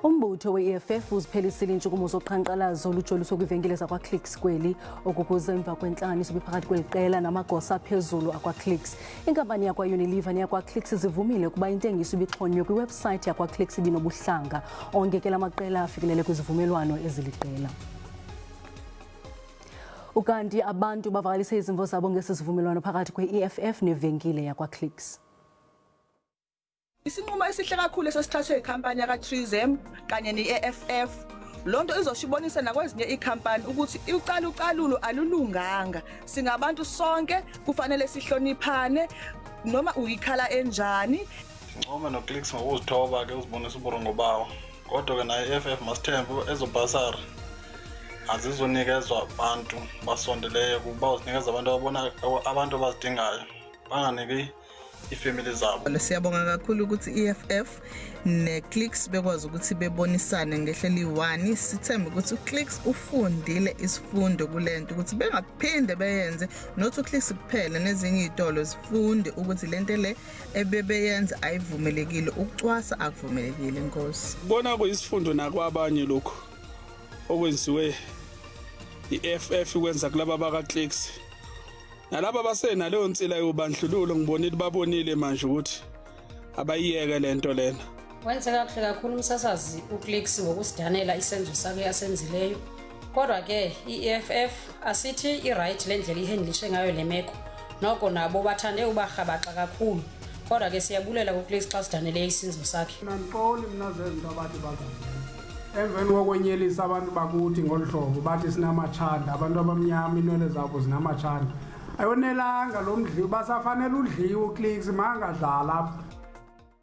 Umbutho we-EFF uziphelisile iintshukumo zoqhankqalazo olujoliswe kwiivenkile zakwaClicks kweli. Oku kuza emva kwentlanganiso ebiphakathi kweli qela namagosa aphezulu akwaClicks. Inkampani yakwaUnilever neyakwaClicks zivumile ukuba intengiso ibixhonywe kwiwebsayithi yakwaClicks ibinobuhlanga. Onke ke la maqela afikelele kwizivumelwano eziliqela. Ukanti abantu bavakalise izimvo zabo ngesi sivumelwano phakathi kwe-EFF nevenkile yakwaClicks. Isinqumo esihle kakhulu esesithathwe ikhampani yaka-Trizem kanye ne-EFF. Loo nto izosho ibonise nakwezinye iikhampani ukuthi ucalucalulo alulunganga. Singabantu sonke, kufanele sihloniphane noma uyikhala enjani. Sincome noClicks ngokuzithoba ke uzibonisa uburongo bawo. Kodwa ke nayo i-EFF masithembe ezo bhasari azizonikezwa bantu basondeleyo kuba uzinikeza abantu ababona abantu abazidingayo banganiki iifemeli zabo. Siyabonga kakhulu ukuthi EFF neClicks bekwazi ukuthi bebonisane ngehlo eliyi-one. Sithembe ukuthi uClicks ufundile isifundo kulento ukuthi bengaphinde beyenze, not uClicks kuphela, nezinye izitolo zifunde ukuthi lento le ebebeyenza ayivumelekile, ukucwasa akuvumelekile. Inkosi. Kubona kuyisifundo nakwabanye lokhu okwenziwe i-EFF kwenza kulaba baka-Clicks nalaba basenaleyo nsila yobandlululo. Ngibonile, babonile manje ukuthi abayiyeke lento lena. Wenze kakuhle kakhulu umsasazi uClicks ngokusidanela isenzo sakhe asenzileyo, kodwa ke i-EFF asithi i-right le ndlela ihandlishe ngayo le meko. Noko nabo bathande ubarhabaxa kakhulu, kodwa ke siyabulela kuClicks xa sidanele isenzo sakhe. Andixoli mna zezinto abathi bazazenza emveni kokwenyelisa abantu bakuthi ngolu hlobo, bathi sinamatshanda, abantu abamnyama iinwele zabo zinamatshanda. Ayonelanga lo mdliwo, basafanele udliwa uClicks, mangadlala apha.